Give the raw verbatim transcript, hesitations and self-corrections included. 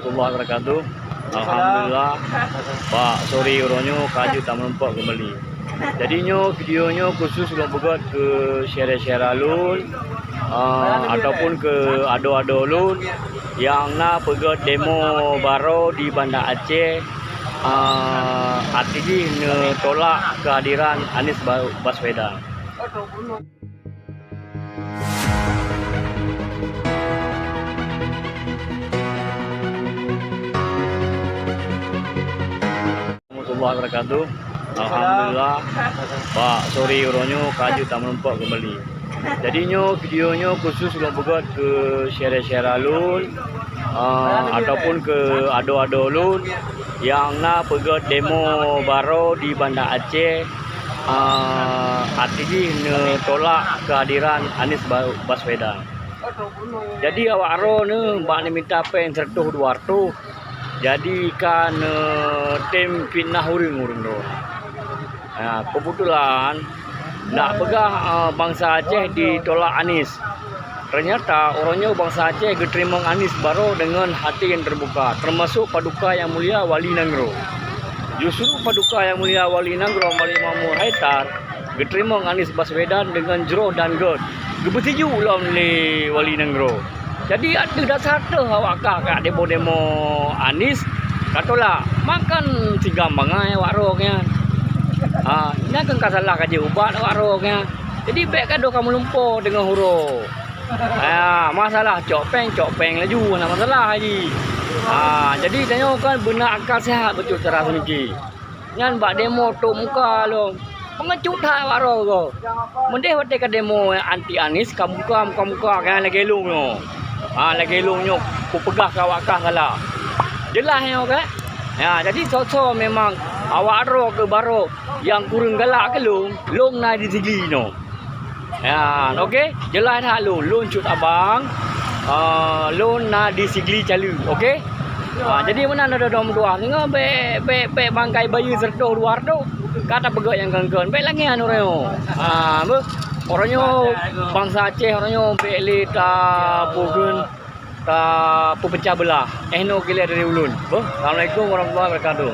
Warahmatullahi wabarakatuh. Alhamdulillah. Bak sore uroe nyoe ka jeuet tameurumpok keumbali. Jadi nyoe video nyoe khusus lôn peugöt keu syedara-syedara lôn, ah, ataupun keu adoe-adoe lôn nyang na peugöt demo barô di Banda Aceh, ah, arti jih neutolak keuhadiran Anies Ba-, Baswedan. Warahmatullahi wabarakatuh. Alhamdulillah. Bak sore uroe nyoe ka jeuet tameurumpok keumbali. Jadi nyoe video nyoe khusus lôn peugöt keu syedara-syedara lôn, ah, ataupun keu adoe-adoe lôn nyang na peugöt demo barô di Banda Aceh, ah, arti jih neutolak keuhadiran Anies Ba-, Baswedan. Jadi awak droeneuh bak neumita péng siratoh dua ratoh, jadi ka neutem fitnah ureuëng-ureuëng droe. Ha, keubeutulan nak peugah, eh, bansa Aceh ditolak Anies. Teunyata uroe nyoe bansa Aceh geuteurimong Anies barô deungon haté nyang teubuka, teumasok Paduka Nyang Mulia Wali Nanggroe. Justru Paduka Nyang Mulia Wali Nanggroe Malikpamoe Haidar geuteurimong Anies Baswedan deungon jroh dan gét, geupeusiju lom lé Wali Nanggroe. Jadi ateueh dasar teuh awak kah ka demo-demo Anies ka tolak, makon sigam bangai awak droe nyan. Ha, nyan kan ka salah ka jeuet ubat awak droe nyan. Jadi bék gadoh kamoe lumpoe deungon uroe. Ha, masalah cok péng, cok péng laju, hana masalah jih. Ha, jadi tanyoe kan beuna akal sehat bacut cara seumiki. Nyan bak demo tôp muka lom. Pengecut that awak droe. Meudeh watée ka demo anti Anies, ka muka, muka-muka, kan lagée lôn nyoe. Ha, lagée lôn nyoe, kupeugah keu awak kah salah. Jeulaih nyoe kan? Ya, jadi soe-soe memang awak droe keu barô nyang kureueng galak keu lôn, lôn na di sigli nyoe. Ya, oke, jeulaih that lôn, lôn Cut Abang, ah, lôn na di sigli Caleue, oke? Ah, jadi meunan droe-droe meutuah, singoh bék, bék, bék bangkai bayeue siratoh dua ratoh, ka tapeugét nyang kon-kon, bék lagée nyan uroe nyoe. Ah, beuh, uroe nyoe bansa Aceh, uroe nyoe bék lé tapeugét, tapeupeucah beulah. Eh, nyoe keu lheueh dari ulôn. Beuh, assalamualaikum warahmatullahi wabarakatuh.